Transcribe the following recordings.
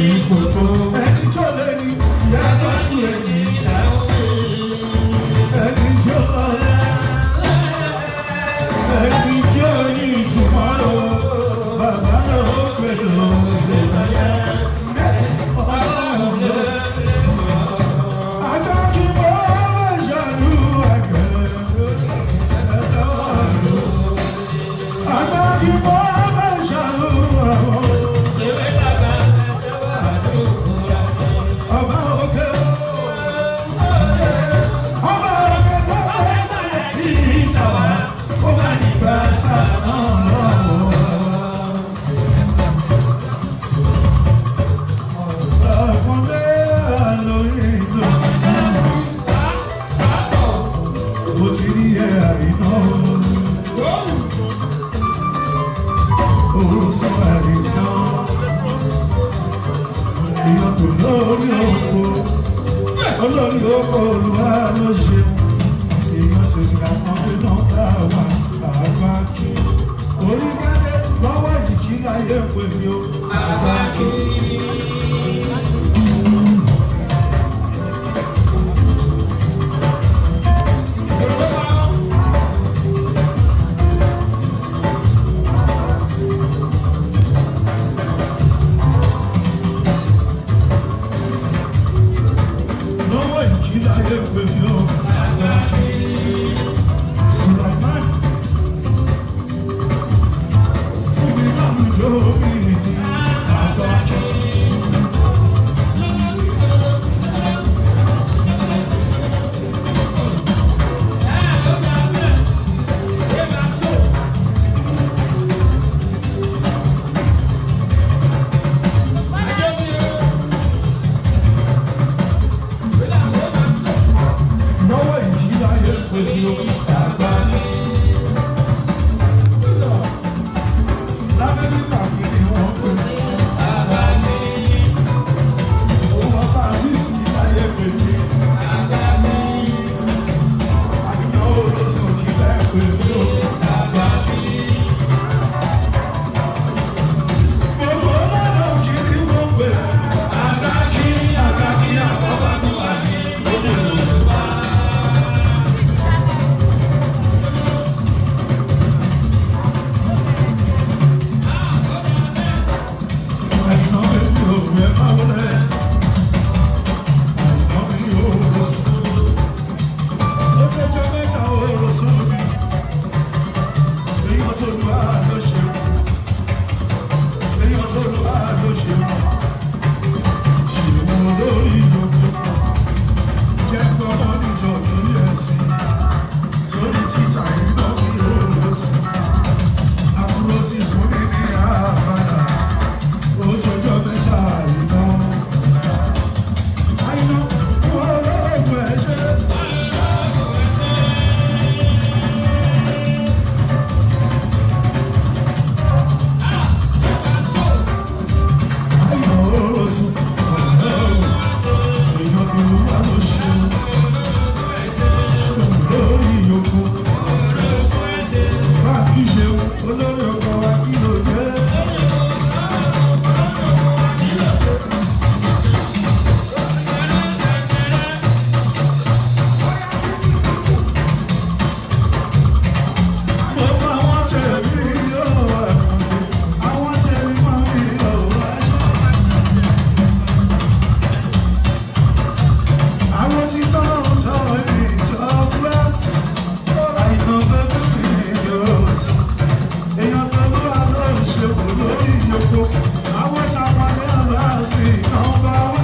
Ìkòkò ẹni tó lé ní ìyá tọ́jú ẹni ẹni tí ó lọ́lá ẹni tí ó ní ìtumọ̀ lọ bàbá lọ pẹ̀lú ìlànà ọlọ́run lọ. Adájúmọ́ ṣàdúrà Adájúmọ́ ṣàdúrà ọba òkè ọba òkè tó fẹ́ bí ìjọba ó bá nígbà sáà náà lọ́wọ́. Mo ti rí ẹ àìná òru sọ àìná èèyàn kò lórí oko olórí oko olúwa ló ṣe èèyàn ti ní àpọ́nlé náà bá wà àgbà kí orí gẹ́gẹ́ lọ́wọ́ ìkí láyé pè mí o. Àgbà kí. Lọ́wọ́ ìkí láyé pè mí o. Àgbà kí. Sulaiman fún mi lálùjọ mi ní àgbà kí. Lọ́wọ́ ìkí láyé pè mí o. Àgbà kí. L'Amẹ́ríkà kí ni wọ́n pè mí. Àgbà kí. Owó Paris láyé pè mí. Àgbà kí. Àdìyàn olóṣù kí lẹ́ pè mí o. Àgbà kí. Gbogbo lọ́dọ̀ kí ni wọ́n pè. Àgbà kí. Àgbà kí. Àkọ́bá tó wà ní Olúwa. Àìná mi ò rẹ̀ máa wọlé. Àìná mi ò lọ sùn. Ó tẹ́jọ́ mẹ́ta ó lọ sùn mi. Èèyàn tó lu àlọ́ ṣe. Èèyàn tó lu àlọ́ ṣe. Ṣèwọ̀n lórí gbogbo. Jẹ́ gbọ́mọ níjọ lórí ẹ̀sìn. Sórí títà iná mi ò lọ sùn. Àbúrò ti kún mi ní àbàdà. Ó tọjọ́ mẹ́ta àìná. Àìná wọ́n lọ́ọ̀gùn ẹ̀ ṣe. Àìná ó sùn. Èèyàn tó wà ló ṣe. Ṣé lórí yòókù? Bá a kí ṣe olórí ọkọ̀ wa kí ló jẹ́? Gbogbo àwọn tẹ̀mí yóò wà àwọn tẹ̀mí máa ń yọ̀ wá ṣe. Àwọn tí tọ́ tọ́ ìjọ bless. Àìnà bẹ́ẹ̀ mi yóò sọ. Èèyàn pẹ̀lú àlọ́ ìṣègùn lórí ìyókù. Àwọn táwọn ní àlọ́ àṣì nọ́mbà wá.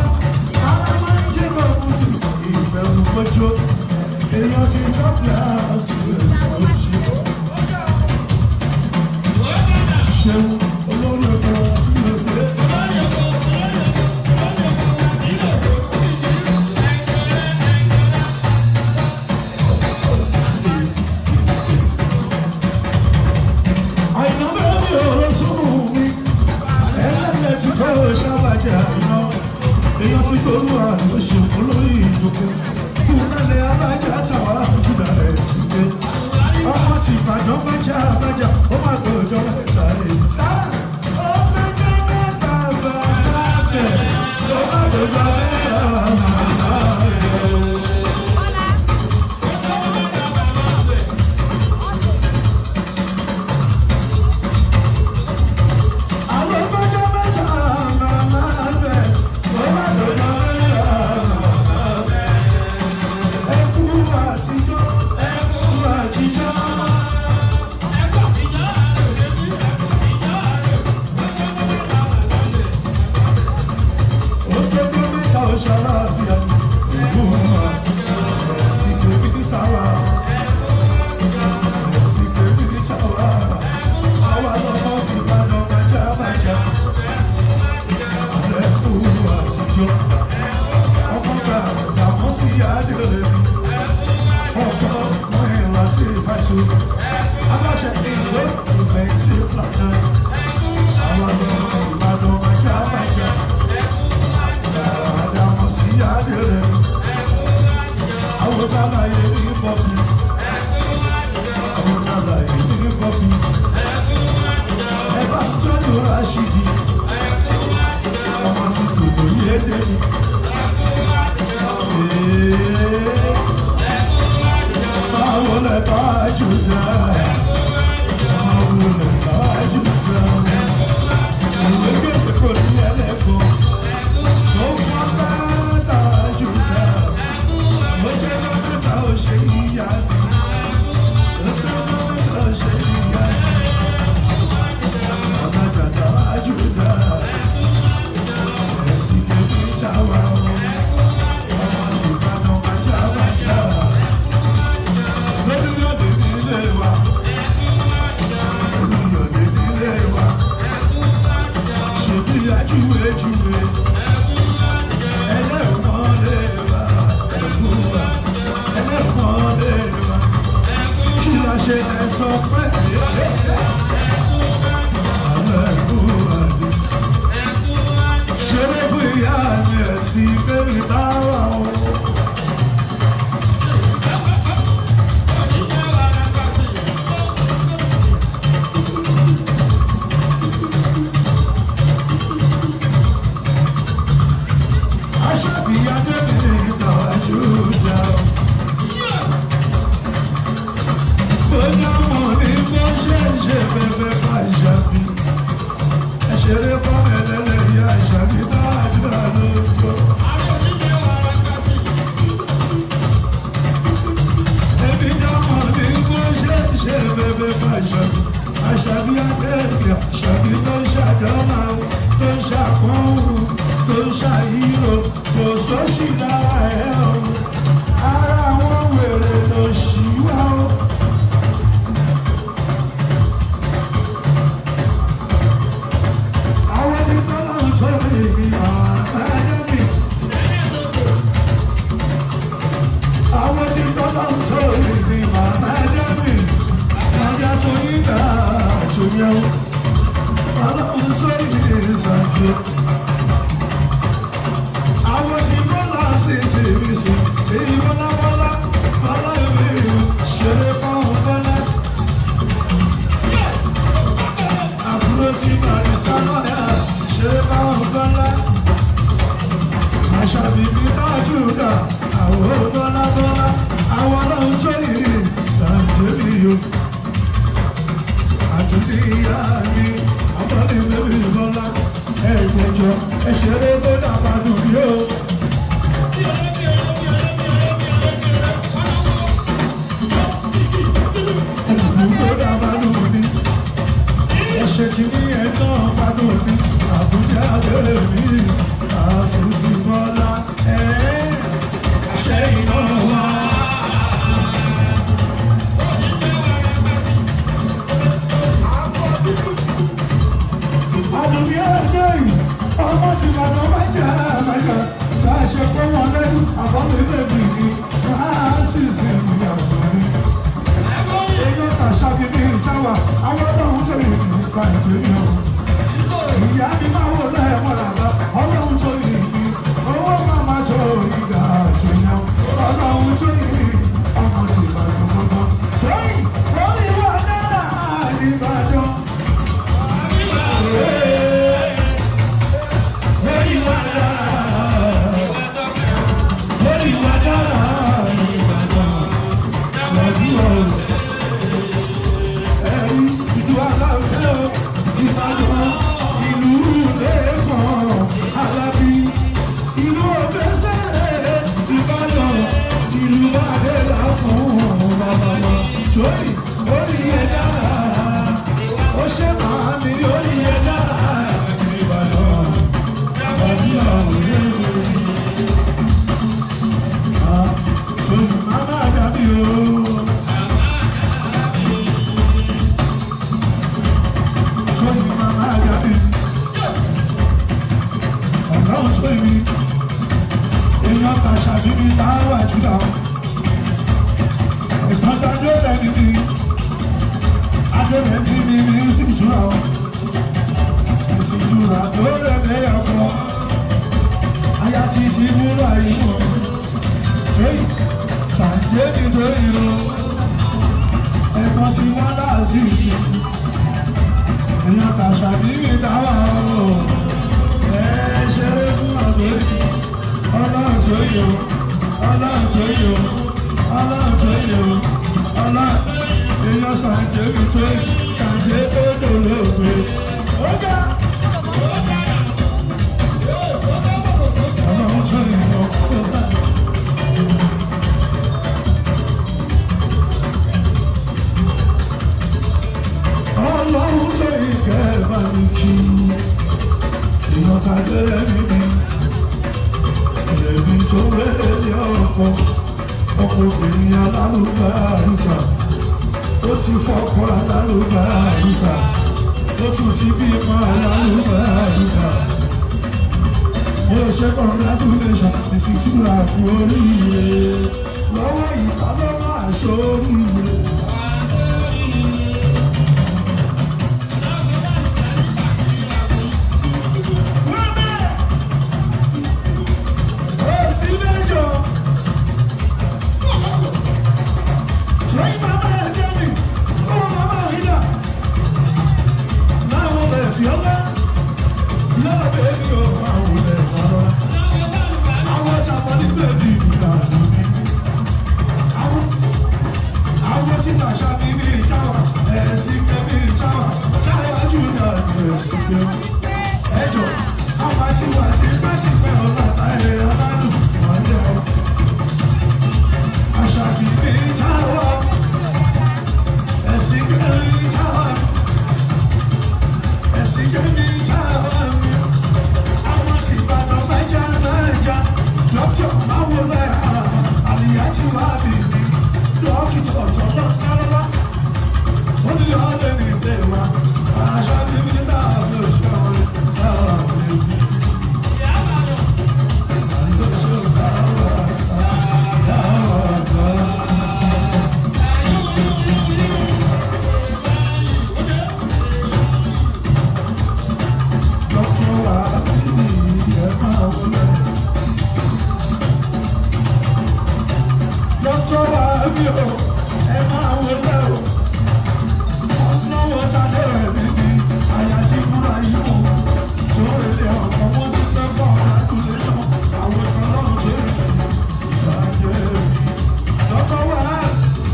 Ara máa ń jẹ́ lọ́kùn sí ìbẹ̀rù gbọ́jọ́. Èèyàn ti tọ́ kíláàsì rẹ̀ lóṣù. Ṣeun olórí ọkọ̀ lóde. Àìná bẹ́ẹ̀ mi ò lọ sóhun mi. Ẹlẹ́lẹ̀ tí kò ṣàbàjẹ́ àìná. Èèyàn ti gbórú àlọ́ ṣeun olórí ìjókòó. Kúkálẹ̀ alájà tàwa jùlọ rẹ̀ sí pé. Ọmọ ti Ìbàdàn bájà bájà, ó máa gbọ́dọ̀ mẹ́ta rẹ̀. Ó gbẹ́jọ́ mẹ́ta bàbá bẹ̀. Àjọ ọkọ̀ gbà dàmú sí àdìrẹ́ mi. Ọkọ̀ mọ́rin láti ìfàṣọ. Aláṣẹ ìlú ìfẹ̀yìntì plàtà. Àwọn ọmọ sì máa dán májá májá. Dàmú sí àdìrẹ́ mi. Àwọn tálàyé ní bọ́ọ̀bù. Àwọn tálàyé ní bọ́ọ̀bù. Ẹ bá ń tọ́jú Rashidi. Ọmọ tí kò lóye dé mi. Báwo lẹ bá jù dá? Báwo lẹ bá jù dá? Ìwé gbèsè kò ní ẹlẹ́kọ̀ọ́. Tó fọ́n bá jù dá. Mo jẹ́ dókítà ó ṣe yíyá mi. Mo jẹ́ dókítà ó ṣe yíyá mi. Ọ̀nàjà tá jù dá. Ẹ̀sìn kejì táwa o. Ọmọ sì bá dán májá májá. Olúyọ̀dé nílé wa. Olúyọ̀dé nílé wa. Ṣèbí ajúwèjúwe. Ẹlẹ́wọ̀n lè wá ẹ̀kú wa. Ẹlẹ́wọ̀n lè wá. Kí la ṣe ẹ sọ pé àwọn ẹ̀kú wa dé. Ṣeré fún ìyá mi ẹ̀sìn bẹ́ẹ̀ táwa o. Aṣábí Adébíyí tọ́jú jà o. Bóyá mo ní bó ṣe ń ṣe bẹ́bẹ́ bá ṣàbí. Ẹ ṣeré fún ẹlẹ́lẹ́yìí àṣàbí tájú àlójọ. Ẹbí dámọ̀ ní bó ṣe ń ṣe bẹ́bẹ́ bá ṣàbí. Àṣàbí Adébíyí àṣàbí tó ń ṣàdọ́là o, tó ń ṣàpọ́nrún, tó ń ṣàyírò, kò sóṣì lára ẹ̀ o. Ara àwọn wèrè ló ṣì wá o. Àwọn tí tọ́lá ń sọ èmi àbájáde. Àwọn tí tọ́lá ń sọ èmi màmá dábì. Ajá tó yín gbà tó yẹ o. Ọlọ́run tó yí ìsàjò. Àwọn tí bọ́lá sì sì mí sí. Tí bọ́lá bọ́lá bọ́lá mi ṣeré fáwọn bọ́lá. Àbúrò sí barista lọ́yà ṣeré fáwọn bọ́lá. Àṣàbí mi tájú dà àwọn bọ́lá bọ́lá. Àwọn ọlọ́run tó yí ìsàjò mi yó. Àtúntì ìyá mi, àbọ̀dé bébí bọ́lá, ẹ̀ẹ́dẹ̀jọ, ẹ̀ṣẹ̀rẹ́ tó dàgbà dùn bí ó. Ẹ̀dùn tó dàgbà dùn bí. Ẹ̀ṣẹ̀ kìíní ẹ̀ náà bá dùn bí. Àbújá abẹ́rẹ́ mi, àṣìṣì bọ́lá, ẹ̀ẹ́ ṣe iná wá. Àdùnní ẹ̀jẹ̀ yìí, ọmọ ti bàbá májà májà, tá a ṣe pé wọn lẹ́nu àbọ̀lé bèbí ni, Francis ní àtúndì. Èèyàn tàṣà bí ní ìjáwà, àwọn ọlọ́run tó yìí ní Nàìjíríà. Ìyá mi máa wò lẹ́ẹ̀mọ́ làbá, ọlọ́run tó yìí ní, owó màmá tó ìgbà àtúnyàn, ọlọ́run tó yìí ọmọ ti bàbá gbogbo. Sẹ́yìn, wọ́n ní wà náírà Ìbàdàn. Sórí, orí ẹ̀ dára, ó ṣe máa mi orí ẹ̀ dára, Ìbàdàn. Èèyàn tàṣà síbi táwà jùlọ. Ìgbọ́n ta dé lẹ́ni mi. Adé rẹ̀ bí mi ní sí ìtura o. Ìsìtura tó rẹ̀ lé ọkọ. Aya ti ti múra yìí o. Ṣé Sàǹjẹ́ mi tó yìí o? Ẹ̀kan sí wá láàzí ìsìn. Èèyàn tàṣà bí mi táwà o. Ẹ ṣeré fún àgbẹ̀. Ọlọ́run tó yìí o. Ọlọ́run tó yìí o. Ọlọ́run tó yìí o. Ọlọ́run èèyàn Sàǹjẹ́ mi tó yìí. Sàǹjẹ́ tó dòlóògbé. Ó ga. Ọlọ́run tó yìí o. Ó ga. Ọlọ́run ṣe ìkẹ́ bá mi kí èèyàn ta gbére mi ni èmi tó rẹ̀ ní ọkọ ọkùnrin alálùbáríkà ó ti fọkọ alálùbáríkà ó tún ti bímọ alálùbáríkà mo ṣe congratulation ìsìtúra fún oríire lọ́wọ́ ìtàlọ́wọ́ àṣọ oríire. Ẹjọ́ àwọn àti wà tí pẹ́sìpẹ́ ọ̀la táyé ọ̀làdùn wọ́n jẹ́ ọ. Àṣàbí mi jáwọ́, ẹ̀sìn kẹrin jáwọ́, ẹ̀sìn kẹrin jáwọ́ mi. Àwọn sì gbàdọ̀ mẹ́ja mẹ́ja, dókítà máa wọ lẹ́yà, àlìyá ti wá bìbí, dókítà ọ̀jọ̀ lọ kálọ́lá. Ó ní ọ̀lẹ́ ní ilé wa, àṣàbí mi náà ló ṣe ọ̀rẹ́ náà lè bí. Dọ́kítọ̀ wa bí o, ẹ máa wọlé o. Ọ̀nàwó sáré rẹ̀ níbi àyà sí fúnra yìí o. Sórí ilé ọkọ̀ wọn ti fẹ́ bọ̀ congratulation. Àwọn kan náà ṣe ìṣàjẹ́ mi. Dọ́kítọ̀ wa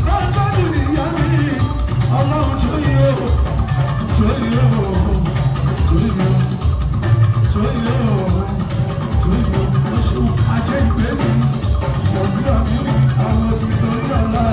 lọ́jọ́ ní ìyá mi. Ọlọ́run tó yí o, tó yí o, tó yí o, tó yí o, tó yí o. Ó ṣeun ajé ìgbé mi. Òbí ọ̀mí àwọn ti torí ọ̀la.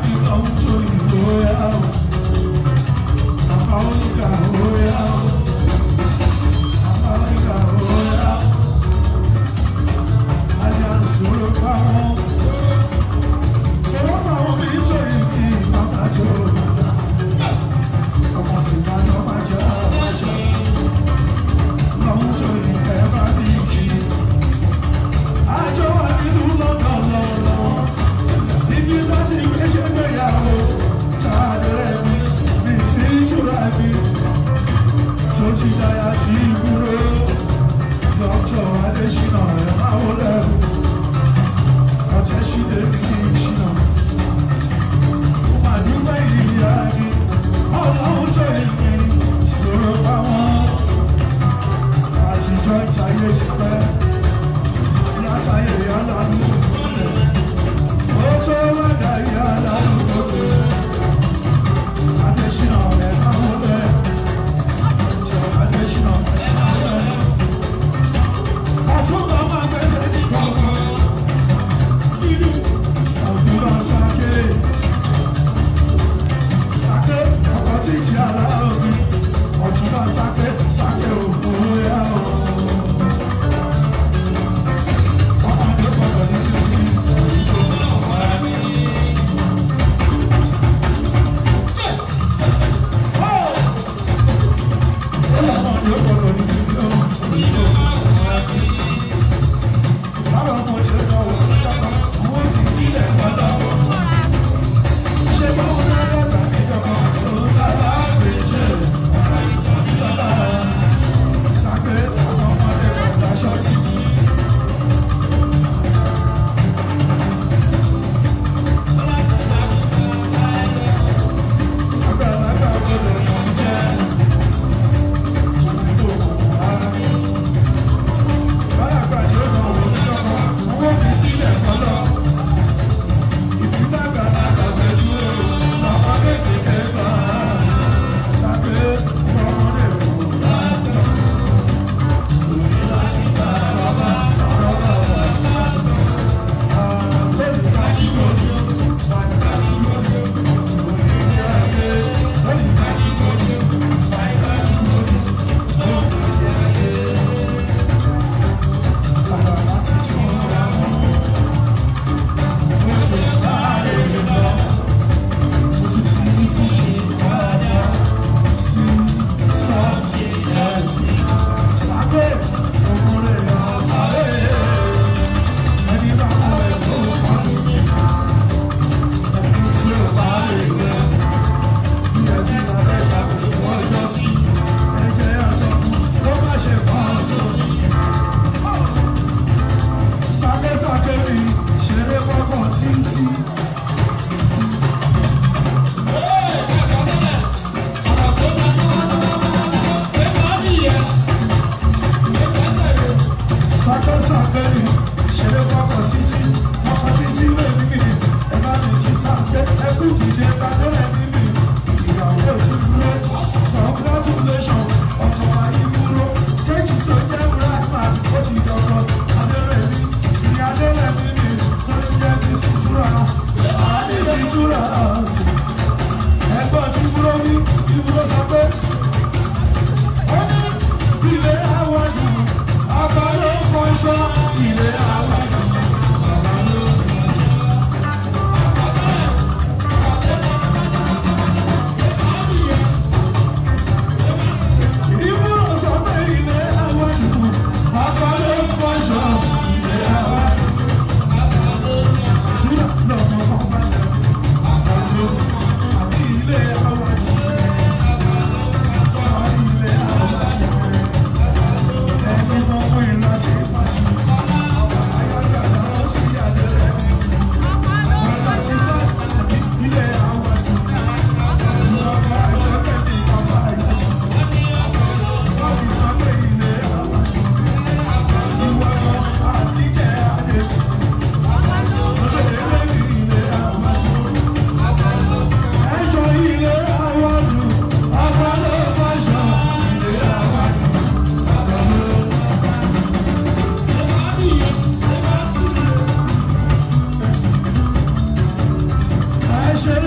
mi lọ́hún tó ìgbóyà o. Bàbá oníkà óyá o. Bàbá oníkà óyá o. Àyà sọ̀rọ̀ pa wọn. Sọ̀rọ̀ pa wọn bí tó ìbí bàbá tó bàbá. Ọmọ tí bá lọ máa jẹ́ àwájọ. Lọ́hún tó ìfẹ́ bá mi kí. Àjọ wà nínú lọ́dọ̀ lọ́wọ́. Ibi láti gbé ṣe gbéyàwó.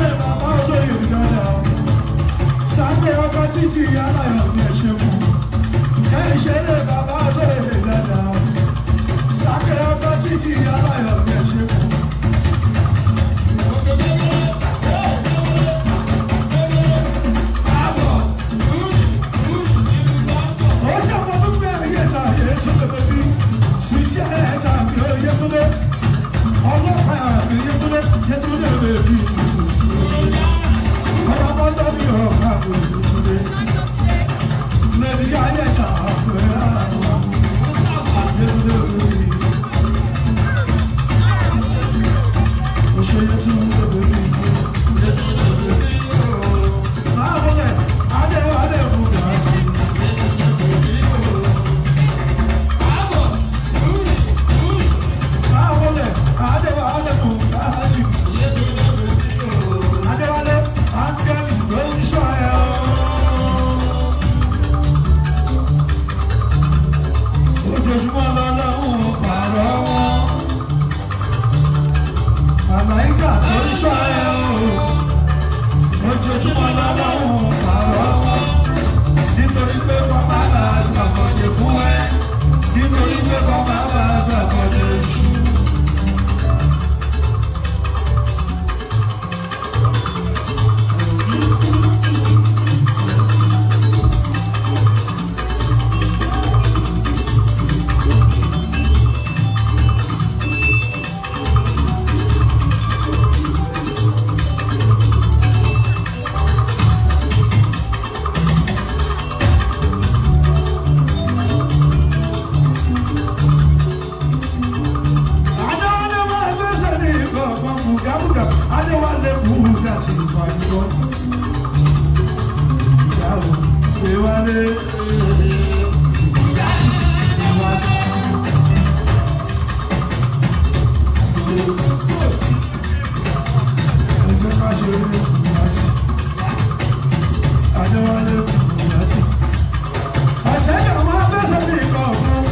Ṣeré bàbá olóyè mi dáadáa. Sáńdé ọkọ títí aláyọ̀ mi ẹ̀ ṣe fún. Ẹ ṣeré bàbá olóyè mi dáadáa. Sáńdé ọkọ títí aláyọ̀ mi ẹ̀ ṣe fún. Ó ṣàmọ́ tó gbé ayé ta ayé tó lè bí. Ṣiṣẹ́ ẹ̀ta mi ò yẹ kúlé. Ọlọ́pàá mi yẹ kúlé, yẹ kúlé rẹ̀ bí ìtùtù. Ọba bọ́ńdọ́ mi ò bá mi ìtùtù. Lẹ́ni ayé ta àpè àwọn ayé lórí. Ó ṣe yẹ tún lè bí ìtùtù. Máa wọlé, Adéwálé Bùgàtì. Máa wọlé, Adéwálé Bùgàtì. Adéwálé, áńgẹ́lì ló ń ṣọ́ ẹ o. Ojoojúmọ́ lọ́lọ́run pààrọ̀ wọn. Màláíkà ló ń ṣọ́ ẹ o. Ojoojúmọ́ lọ́lọ́run pààrọ̀ wọn. Nítorí pé bàbá bá gbàgbọ́dé fún ẹ. Nítorí pé bàbá bá gbàgbọ́dé ṣù. Adéwálé máa gbèsè ní ìkọ̀ọ̀kan bùgàbùgà. Adéwálé bùgà ti fà yíwọ́. Ìyàwó Adéwálé. Ẹgbẹ́ ká ṣe eré bùgàtì. Adéwálé bùgàtì. Ọ̀tẹ́gà máa gbèsè ní ìkọ̀ọ̀kan.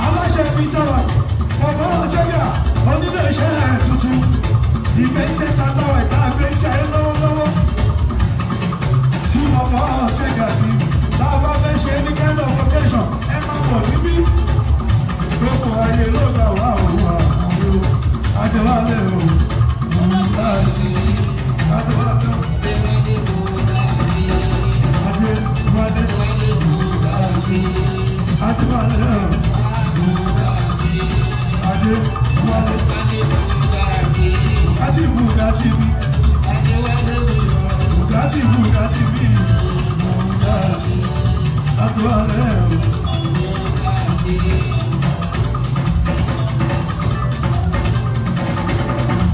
Aláṣẹ fi sáwà. Ọmọ ọ̀tẹ́gà onílé iṣẹ́ rẹ̀ tuntun. Ìgbésẹ̀ tàtàwà ìta àgbéjà ẹ lọ́wọ́lọ́wọ́. Tí ọmọ ọ̀tẹ́gà ní tá a bá fẹ́ ṣe ní kind of occasion ẹ máa bọ̀ níbí. Gbogbo ayé ló gbà wá òun àkàrò. Adéwálé o, Bùgàtì. Adéwálé o. Adéwálé. Adéwálé o. Adéwálé. Bugatti Bugatti mi. Bugatti Bugatti mi. Bugatti. Adéwálé o.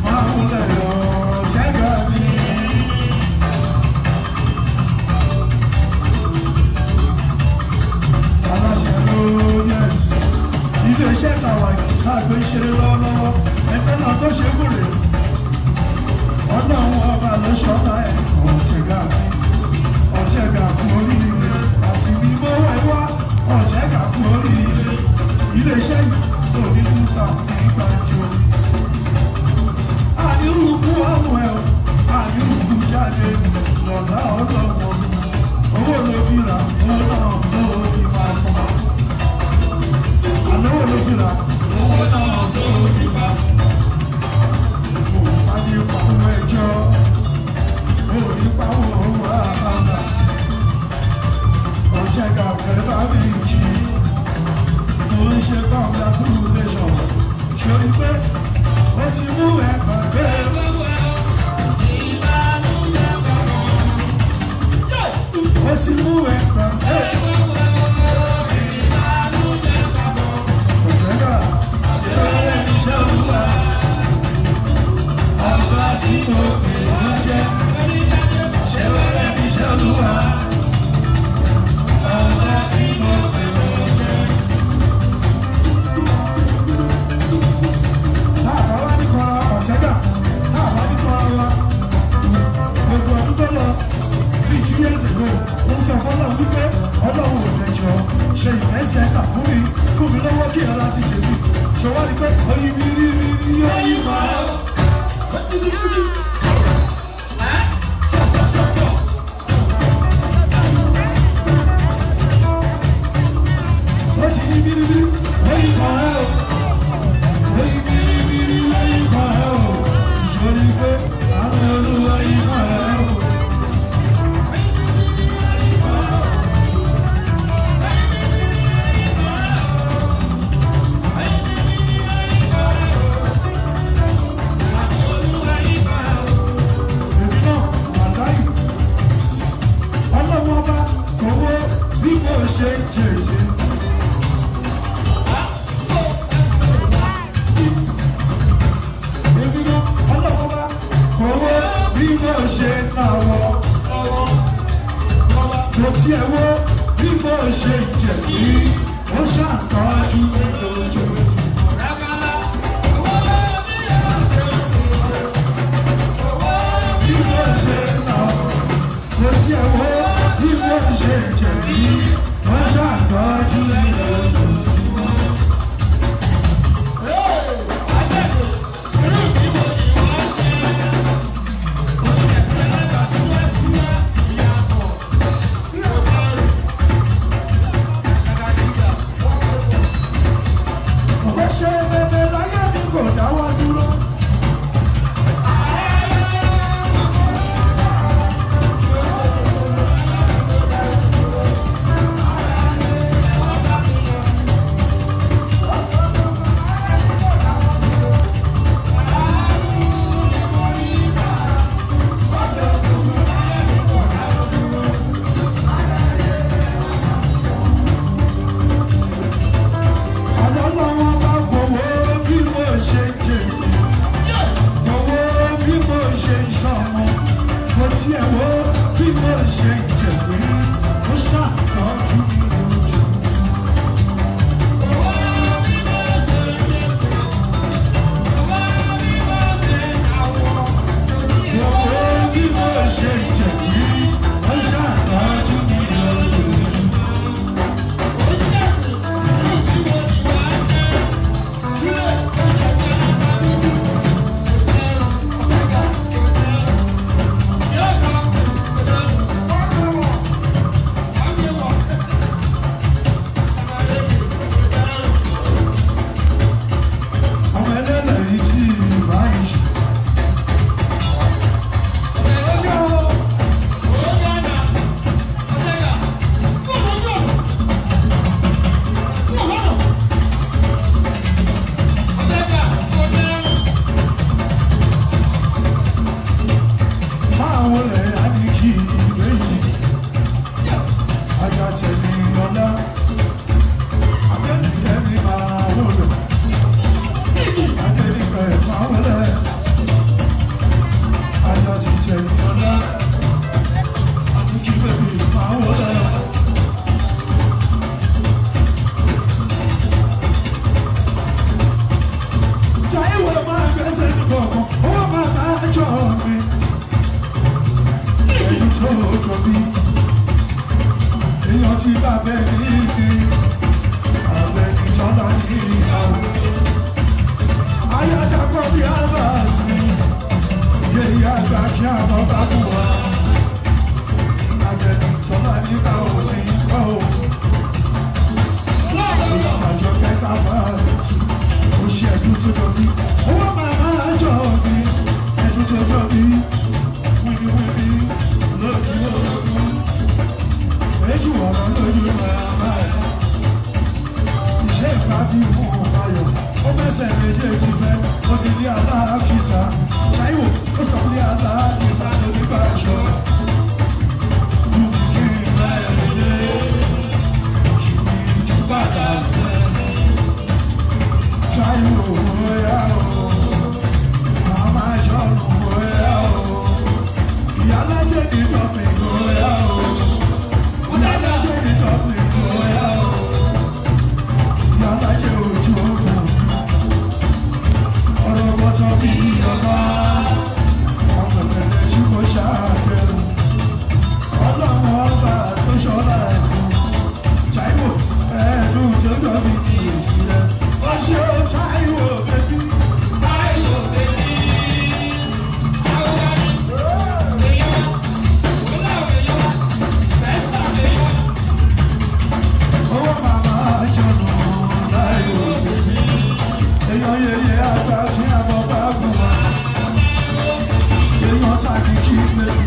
Máa ń lẹ̀ ọ́ tẹ́gà mi. Aláṣẹ ló yẹs. Ilé iṣẹ́ tàwa láàgbé ṣeré lọ́wọ́lọ́wọ́. Ẹgbẹ́ náà tó ṣe wúre. Ọlọ́run ọba ló ṣọ́ta ẹ̀ ọ̀tẹ̀gà mi. Ọ̀tẹ̀gà kú oríire. Àti bí mo wẹ̀ wá ọ̀tẹ̀gà kú oríire. Ilé iṣẹ́ yìí kò ní lùtà nígbà jọ. Ànírúkú ọmọ ẹ̀ ànírúkú jáde lọ́lá ọlọ́wọ́. Owó ló fi rà, owó náà ló fi máa pọ̀. Àlówó ló fi rà, Owó náà ló fi máa òun ní pàwọn ẹjọ́, òun ní pàwọn owó àbàbà. Ọ̀jẹ̀gà fẹ́ bá mi jì í, mo ń ṣe congratulation. Ṣorí pé ó ti mú ẹ gbàgbé. Ó ti mú ẹ gbàgbé. Ọ̀jẹ̀gà ṣe ọ̀rẹ́ mi ṣe olúwa. Ọba tí mo pè ló jẹ́. Ṣé ọ̀rẹ́ mi ṣe olúwa? Ọba tí mo pè ló jẹ́. Táàbà wá ní kọ́ra ọ̀tẹ́gà, táàbà ní kọ́ra wa. Gbogbo ọdún tó lọ, bíi 2 years ago, mo sọ fọ́lọ́ wípé Ọlọ́run ò lẹ́jọ́ ṣe ìfẹ́ sẹ́ńtà fún mi lọ́wọ́ kí ọlá ti tèmi. Ṣé wá rí pé oyin mi rí mi rí oyin máa. sí ẹ̀wọ́ bí mo ṣe jẹ̀bi, ó ṣàtọ́jú mi lójú. Bí mo ṣe lọ, kò sí ẹ̀wọ́ bí mo ṣe jẹ̀bi, ó ṣàtọ́jú mi lójú. Ó ṣe bẹbẹ láyé mi kò dáwọ́ dúró. Ọlọ́lọ́wọ́ bá gbowó bí mo ṣe jèjì, gbowó bí mo ṣe ṣọmọ, mo tiẹ̀ wo bí mo ṣe jẹ̀gbé, ó ṣàtọ́jú mi lójú. Gbowó bí mo ṣe jẹ̀gbé, ó ṣàtọ́jú mi lójú. Ọmọ ẹlẹ́lẹ̀ yìí tí ìbá yìí ṣe. Ọjọ́ máa wọlé àdìgí ìwé yìí. Ajá tẹ̀lé ọlá. Adẹ́nìkẹ́ mi máa wọlé. Adẹ́nìkẹ́ máa wọlé. Ajá ti tẹ̀lé ọlá. Àdìgí bèbí máa wọlé. Táíwò máa gbẹ́sẹ̀ ní kọ̀ọ̀kan, owó máa bá jọ mi. Èyí tó jọ bí èèyàn ti bá bẹ́ẹ̀ ní ibi ààrẹ ìjọba ní ìyàwó. Ayátakọ̀ bí Abbas mi, yéyí àgbà kí àwọn bá kú wa. Àgbẹ̀ni ìjọba ní báwo ní kọ́ o. Ìtàjọ kẹta máa tù, ó ṣe ẹ̀dùn tó jọ bí. Owó màmá jọ mi, ẹ̀dùn tó jọ bí. Wíníwíní lójú ogun. Èjì wọ̀rọ̀ lójú màmá ẹ̀. Iṣẹ́ ìpàdé mú ayọ̀, ó bẹ́sẹ̀ méjèèjì fẹ́, ó ti di aláàkísà. Ṣáíwò ó sọ ní aláàkísà lórí báṣọ. Kí n bá ẹ̀ lé, kí ni jù bàtà sẹ́. Ṣáíwò bóyá o, màmá jọ̀nù bóyá o, ìyálájẹ́ ní dọ̀pẹ̀ bóyá o, ìyálájẹ́ ní dọ̀pẹ̀ bóyá o. Ìyálájẹ́ ojú ogun, ọ̀rọ̀ bọ́tọ̀ bí ọba, ọ̀pẹ̀pẹ̀lẹ̀ tí kò ṣàbẹ̀rù, ọlọ́run ọba tó ṣọ́ra ẹ̀kú, Táíwò ẹ̀ẹ́dùn tó dọ̀bí ní èyí rẹ̀, ó ṣe ó Táíwò bẹ́bí. Owó màmá jọ̀nù Táíwò bẹ́bí, èèyàn yẹyẹ àgbà tí àbọ̀ bá gùn wá, èèyàn tàbí kí bẹ́bí.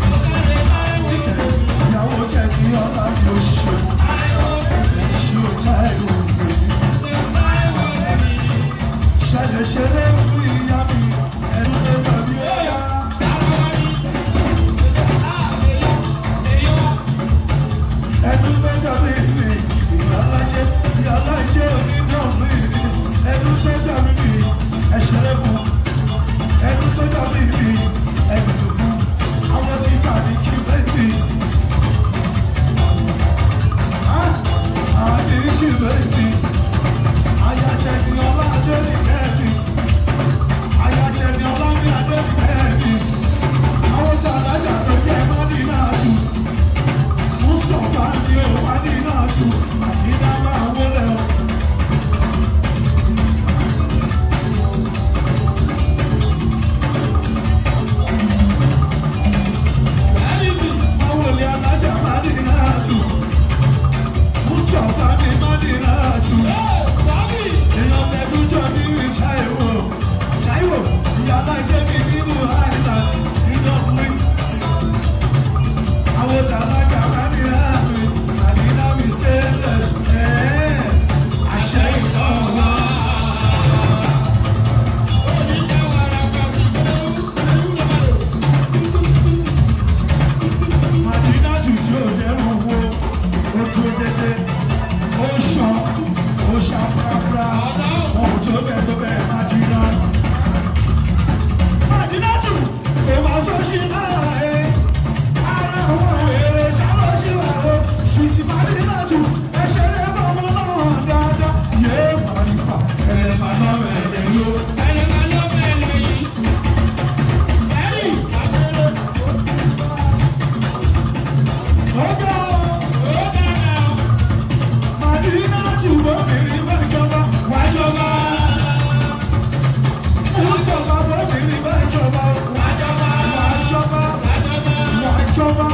jọba,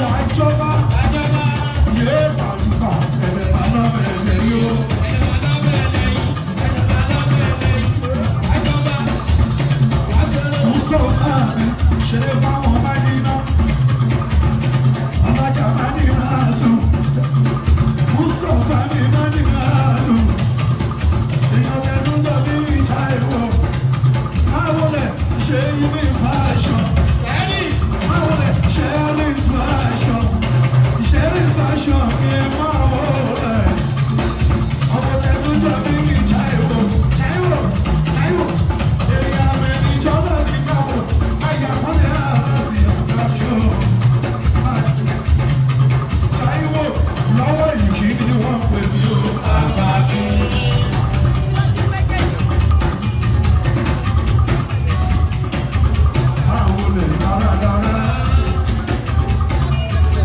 wà á jọba, yé bàlùbà, ẹ̀rẹ̀ bàlọ́ ẹ̀rẹ̀ yó. Mustapha mi ṣe fáwọn bá jiná, alájà bá jiná tù. Mustapha mi bá jiná tù. Èèyàn tẹnu jọ bí ìṣá ìwọ̀. Báwo lẹ̀ ṣe ibi fashion? Báwo lẹ̀ ṣe rí fashion? Ṣe rí fashion kí n máa wọ̀ lẹ̀. Ọkọ̀ tẹnu jọ bí ìṣá ìwọ̀. Táíwò, Táíwò. Èèyàn mi ní jọ́lá ní káwọ̀. Àyà wọ́n lè rà sí ọ̀gá kí ó. Táíwò lọ́wọ́ yìí kí ni wọ́n pè mí o. Àgbàdo. Báwo lè dáradára?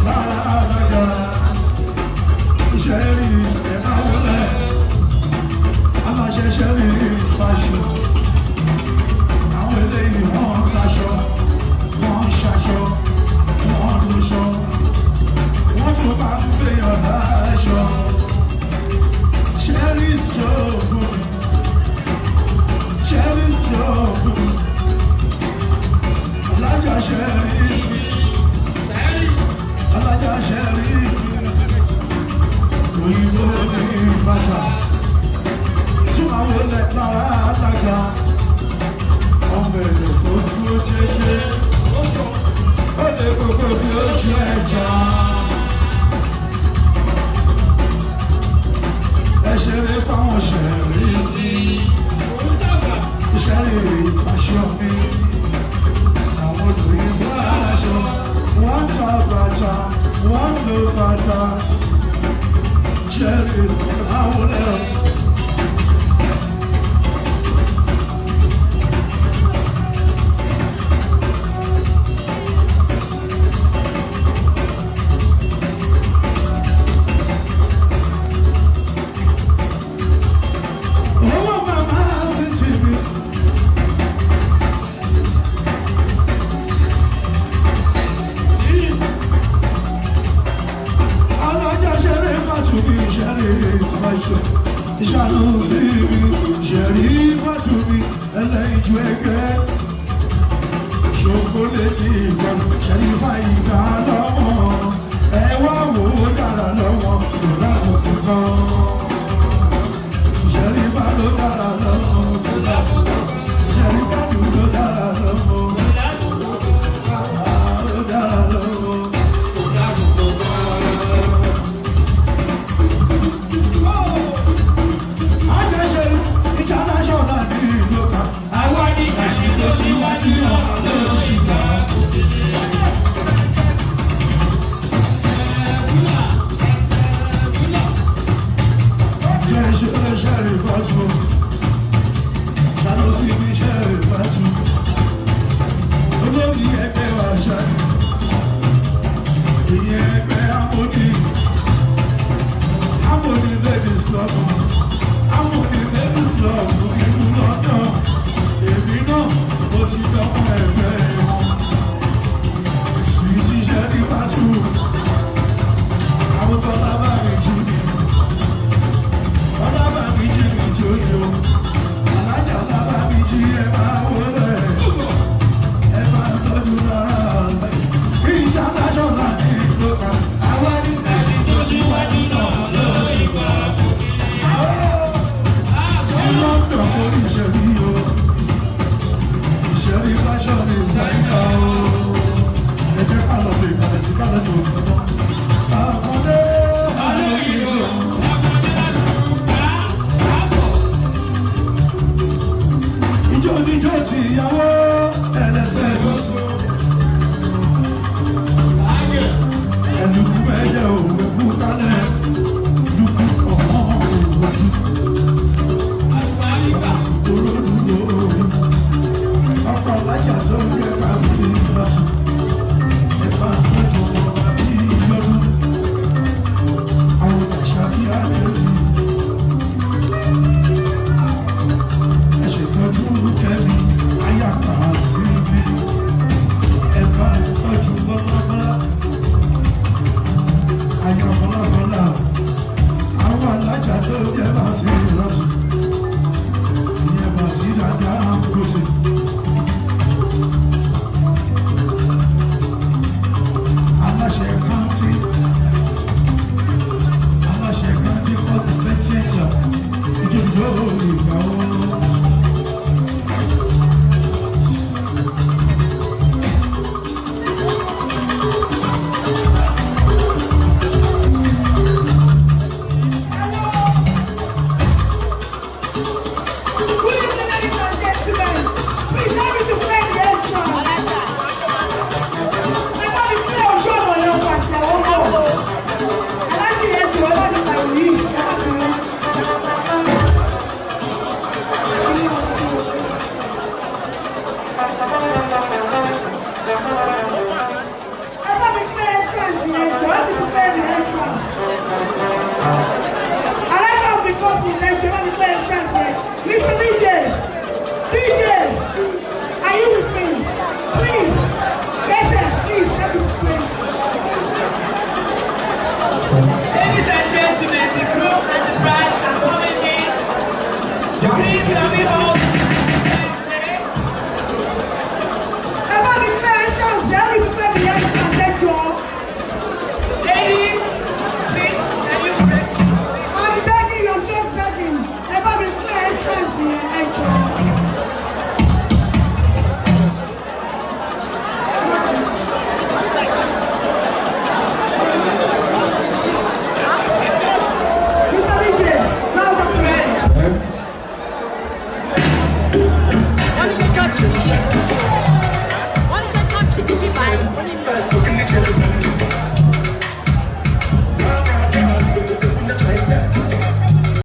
Dáradára. Iṣẹ́ rí ìṣẹ́ báwo lẹ̀? Aláṣẹ ṣe rí ìfàṣọ. Àwọn eléyìí wọ́n ń taṣọ, wọ́n ń ṣaṣọ, wọ́n ń lóṣọ. Wọ́n tún bá ń fèèyàn láṣọ. Ṣẹ́rí jọ fún mi. Ṣẹ́rí jọ fún mi. Alájà ṣẹ́rí mi. Alájà ṣẹ́rí mi. Òyìnbó ní bàtà. Tí màá wọlé lára àtàgà. Ọmọ èrò tó dúró jẹ́jẹ́. Ó lè kókó bí ojú ẹja. Ẹ ṣeré fáwọn ṣẹ̀rí ní. Ṣẹ́rí aṣọ mi. Àwọn òyìnbó aláṣọ. Wọ́n ń ta bàtà, wọ́n ń lo bàtà. Ṣẹ́rí àwọn ẹ̀rọ. Owó màmá sí ti mi. Alájà ṣeré fàtúmí ṣeré ìfàṣọ. Ìṣàánú sí mi ṣẹ̀rí fàtúmí ẹlẹ́yinjú ẹgbẹ́. Ṣògo létí ìgbà ṣẹ̀rí fàyè